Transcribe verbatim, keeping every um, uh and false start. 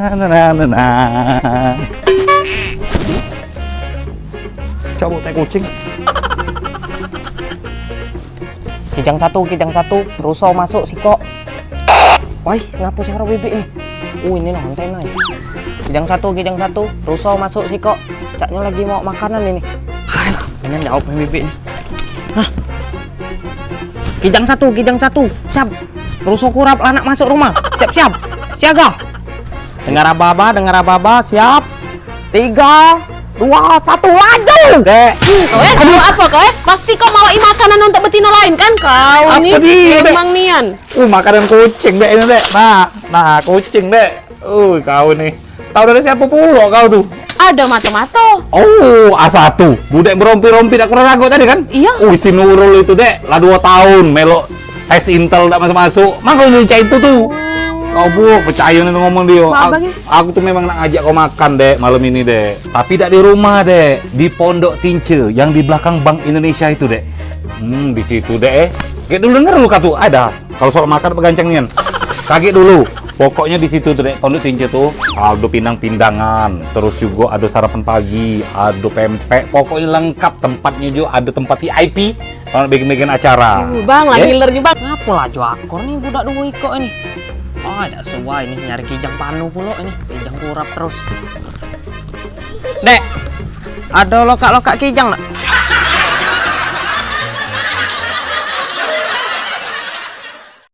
Na, na, na, na, na. Cabut tai kucing. Kijang satu, kijang satu, ruso masuk sikok. Wais, ngapo suaro bebek ni? Oh, ini nonton ni. Kijang satu, kijang satu, ruso masuk sikok. Caknyo lagi mau makanan ini. Hai, ini jawab bebek ni. Hah? Kijang satu, kijang satu, siap. Ruso kurap lah nak masuk rumah. Siap-siap. Siaga. Dengar aba-aba, dengar aba-aba, siap. Tiga, dua, satu, laju. Dek. Kau eh, kau apa kau eh? Pasti kau mawai makanan untuk betina lain kan kau ni. Apa dia, Dek? Memang nian. Uh, makanan kucing, Dek, ini, Dek. Nah, nah, kucing, Dek. Uh, kau ni. Tahu dari siapa pula kau tu? Ada mata-mata. Oh, A satu. Budak berompi-rompi dak kurang ragu tadi kan? Iya. Uh, si Nurul itu, Dek. Lah dua tahun melok tes intel dak masuk-masuk. Makanya dia cak itu tu. Kau buat percaya ni ngomong dia. Maaf, Bang, ya. Aku tuh memang nak ngajak kau makan, Dek, malam ini, Dek. Tapi dak di rumah, Dek. Di Pondok Tince yang di belakang Bank Indonesia itu, Dek. Hmm, di situ, Dek, eh. Kayak dulu denger lu katu, ada. Kalau soal makan begancang nian. Kaget dulu. Pokoknya di situ tuh, Dek, Pondok Tince tuh ada pindang-pindangan, terus juga ada sarapan pagi, ada pempek, pokoknya lengkap tempatnya juga, ada tempat V I P. Kalau bikin-bikin acara. Uh, Bang, lah ngiler ni, Bang. Ngapo laju akor ni budak duo ikok ini? Oh, dak suai ni nyari kijang panu pulo ini. Kijang kurap terus. Dek, ada lokak-lokak kijang dak?